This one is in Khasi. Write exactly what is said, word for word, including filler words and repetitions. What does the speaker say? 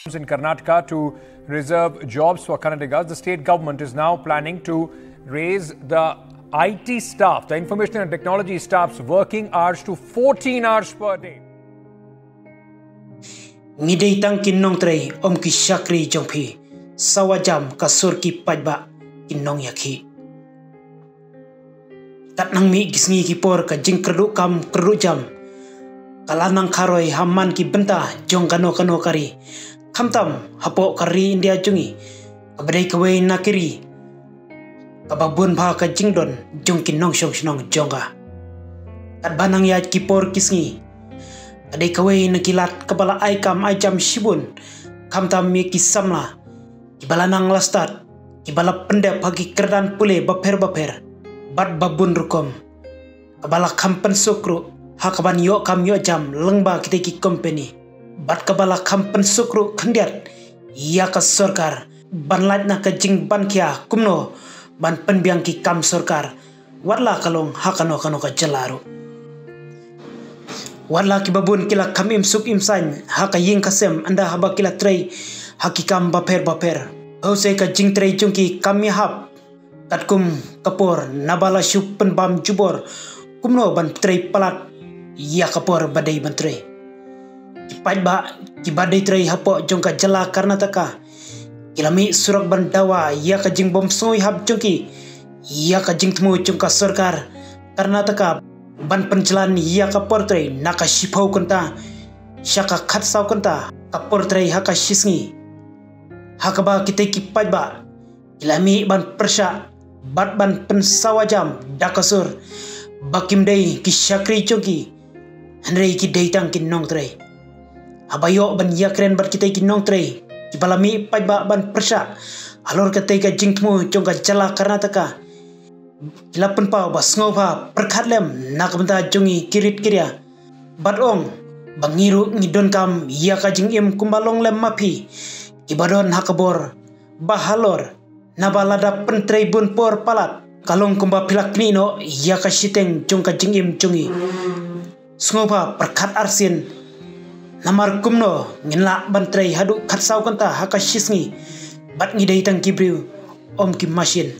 In Karnataka to reserve jobs for Kannadigas, the state government is now planning to raise the I T staff, the information and technology staff's working hours to fourteen hours per day. Ngi dei tang ki nongtrei, ym ki shakri jong phi. Sawa jam ka sur ki paidbah ki nongïakhih. Kat nang mih ki sngi ki por ka jingkyrduh kam kyrduh jam ka la nang kharoi ha man ki bynta jong kano kano ka ri. Khamtam hapoh ka ri India jong ngi, kaba dei kawei na ki ri kaba bun bha ka jingdon jong ki nongshong shnong jong ka. Katba nang ïaid ki por ki sngi, ka dei kawei na ki lad kaba la ai kam ai jam shibun, khamtam ïa ki samla kiba la nang la stad, kiba la pyndep ha ki kyrdan pule bapher bapher bad babun rukom, kaba la kham pynsuk ruh ha kaban ïoh kam ïoh jam lyngba kitei ki company, bad kaba la kham pynsuk ruh khyndiat ïa ka sorkar ban lait na ka jingban khia kumno ban pynbiang ki kam sorkar, wat la ka long ha kano kano ka jylla ruh. Wat la kiba bun ki la kham im suk im saiñ ha ka ïing ka sem ynda haba ki la trei ha ki kam bapher bapher, hooid ka jingtrei jong ki kam ïahap katkum ka por, naba la shu pynbam jubor kumno ban trei palat ïa ka por ba dei ban trei. Ki paidbah kiba dei trei hapoh jong ka jylla Karnataka, ki la mih surok ban dawa ïa ka jingbym sngewhap jong ki ïa ka jingthmu jong ka sorkar Karnataka ban pynjlan ïa ka por trei na ka shiphew kynta sha ka khatsaw kynta ka por trei ha ka shisngi. Ha kaba kitei ki paidbah ki la mih ban pyrshah bad ban pynsawa jam da ka sur ba kim dei ki shakri jong ki, hynrei ki dei tang ki nongtrei. Haba ïoh ban ïakren bad kitei ki nongtrei kiba la mih paidbah ban pyrshah halor katei ka jingthmu jong ka jylla Karnataka, ki la pynpaw ba sngewbha pyrkhat lem na ka bynta jong ngi ki rit ki ria, bad ong ba ngi ruh ngi donkam ïa ka jingim kumba long lem ma phi kiba don ha ka bor ba halor, naba lada pyntrei bun por palat ka long kumba phi la knieh noh ïa ka shiteng jong ka jingim jong ngi. Sngewbha pyrkhat arsien, namar kumno ngin lah ban trei haduh khatsaw kynta ha ka shisngi bad ngi dei tang ki briew, ym ki mashin.